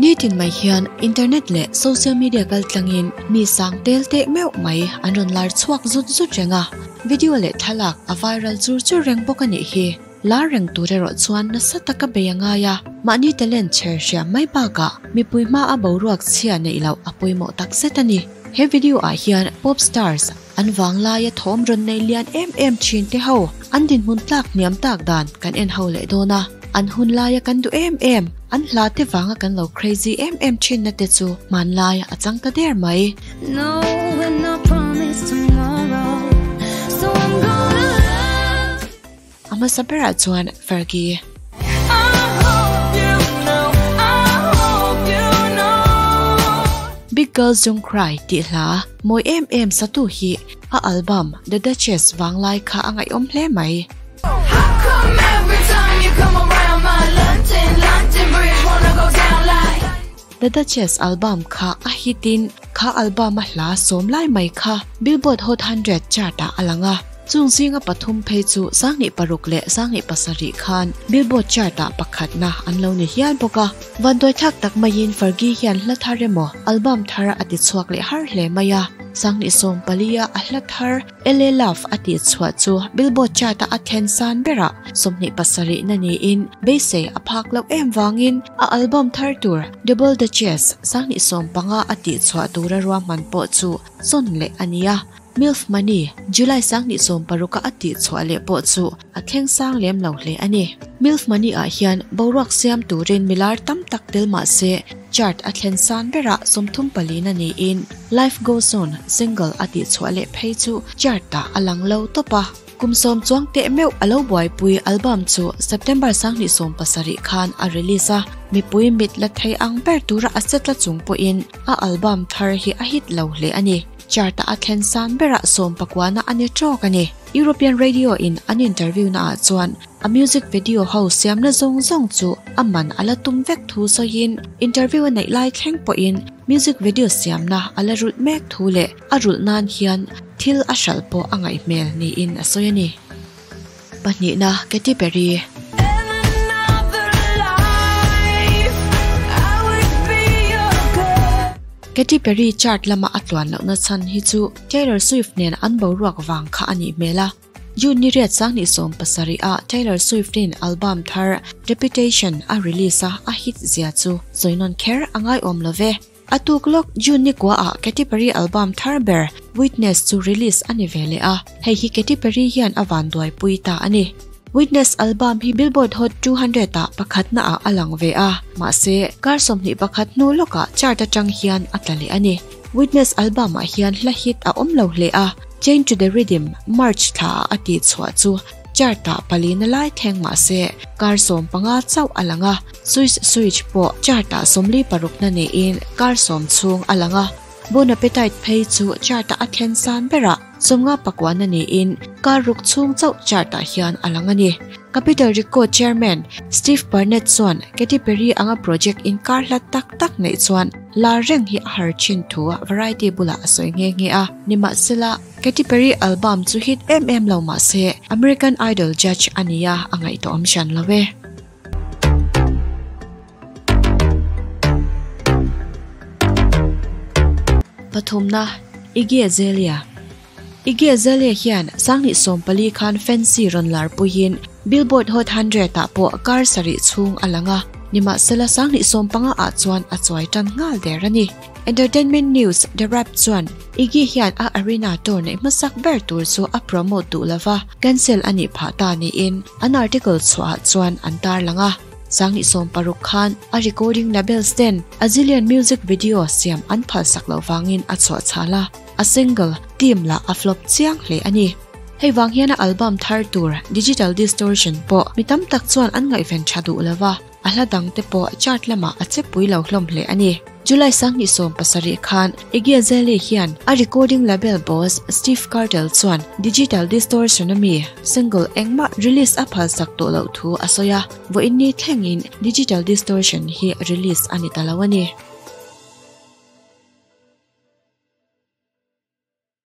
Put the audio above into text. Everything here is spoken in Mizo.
Nitin mai hian internet leh social media kaltlangin mi sang tel teh meuh mai an rawn lar chhuak zut zut reng a, video leh thlalak a viral chur chur reng bawk a nih hi. Lar reng tur erawh chuan nasa taka bei a ngai a, mahni talent chher hriam mai bakah mipui hma a boruak chhia neih loh a pawimawh takzet a ni. He video ah hian pop stars an vanglaia thawm rawn nei lian em em thin te ho an dinhmun tlak hniam tak dan kan en ho leh dawn a, an hun laia kan duh em em, an hla te vanga kan lo crazy em em thin na te chu hmanlai a chang ta der mai. A hmasa berah chuan Fergie. Big Girls Don't Cry tih hla mawi em em satu hi a album The Duchess vanglai kha a ngaihawm hle mai. The Duchess album kha a hit in kha album a hla sawm lai mai kha Billboard Hot 100 chart ah a lang a. Chung zinga pathum phei chu 2006 leh 2007 khan Billboard chart ah pakhatna an lo ni hial bawk a. Vanduai thlak tak maiin Fergie hian hla thar emaw album thar a ti chhuak leh har hle mai a. 2014 a a hla thar LA Love a tih chhuah chu Billboard chart a a thlen san berah 27 na niin beisei a phak loh em vangin a album thar tur Double Duchess 2015 a tih chhuah tura ruahman pawh chu zawn leh a ni a. Milf Money July 2016 a a tih chhuah leh pawh chu a thleng sang lem lo hle a ni. Milf Money ah hian boruak siam turin milar tam tak tel mah se chart a thlen san berah 34 na niin Life Goes On single a tih chhuah leh phei chu chart ah a lang lo tawp a. Kum sawm chuang teh meuh a lo buaipui album chu September 2017 khan a release a, mipui mit la thei ang ber tura a setla chung pawhin a album thar hi a hit lo hle a ni. Chart ah a thlen san berah 19 na a ni tawk a ni. European Radio in an interview na ah chuan a music video ho siamna zawng zawng chu a man a la tum vek thu sawiin interview a neih lai thleng pawhin music video siamna a la rulh mek thu leh a rulh nan hian thil a hralh pawh a ngaih hmel niin a sawi a ni. Pahnihna Katy Perry. Katy Perry chart lama a tluan lohna chhan hi chu Taylor Swift nen an boruak vang kha a nih hmel a. June ni riat 2017 ah Taylor Swift in album thar Reputation a release a, a hit zia chu sawi nawn kher a ngaiawm lo ve. A tuk lawk June ni kua ah Katy Perry album thar ber Witness chu release a ni ve leh a, hei hi Katy Perry hian a van duai pui ta a ni. Witness album hi Billboard Hot 200 ah pakhatna ah a lang ve a, mahse kar 21 hnu lawkah chart atang hian a tla leh a ni. Witness album ah hian hla hit a awm lo hle a, Chain to the Rhythm March thla ah a tih chhuah chu chart ah palina lai thleng mahse kar 15 chauh a lang a, Swish Switch pawh chart ah 46 na niin kar 10 chhung a lang a. Bon Appetite phei chu chart ah a thlen san berah 59 na niin kar ruk chhung chauh chart ah hian a lang a ni. Capitol Record chairman Steve Barnett chuan Katy Perry anga project in kar hlat tak tak neih chuan lar reng hi a har thin thu Variety bulah a sawi nghe nghe a. Nimahsela Katy Perry album chu hit em em lo mahse American Idol judge a ni a, a ngaihtuahawm hran lo e. Pathumna Iggy Azalea. Iggy Azalea hian 2014 khan Fancy rawn lar puiin Billboard Hot 100 ah pawh kar sarih chhung a lang a, nimahsela 2015 ah chuan a chuai tan nghal der a ni. Entertainment News The Wrap chuan Iggy hian a arena tour neih hmasak ber tur chu a promote duh lova, cancel a nih phah ta niin an article chhuah ah chuan an tar lang a. 2016 khan a recording labels ten Azilian music video siam an phal sak loh vangin a chhuah chhal a, a single Team lah a flop chiang hle a ni. Hei vang hian a album thar tur Digital Distortion pawh mi tam tak chuan an ngaihven tha duh lova, a hla dang te pawh chart lamah a che pui lo hlawm hle a ni. July 2017 khan Iggy Azalea hian a recording label boss Steve Cartel chuan Digital Distortion ami single engmah release a phal sak tawh loh thu a sawi a, vawiin ni thlengin Digital Distortion hi release a ni ta lo a ni.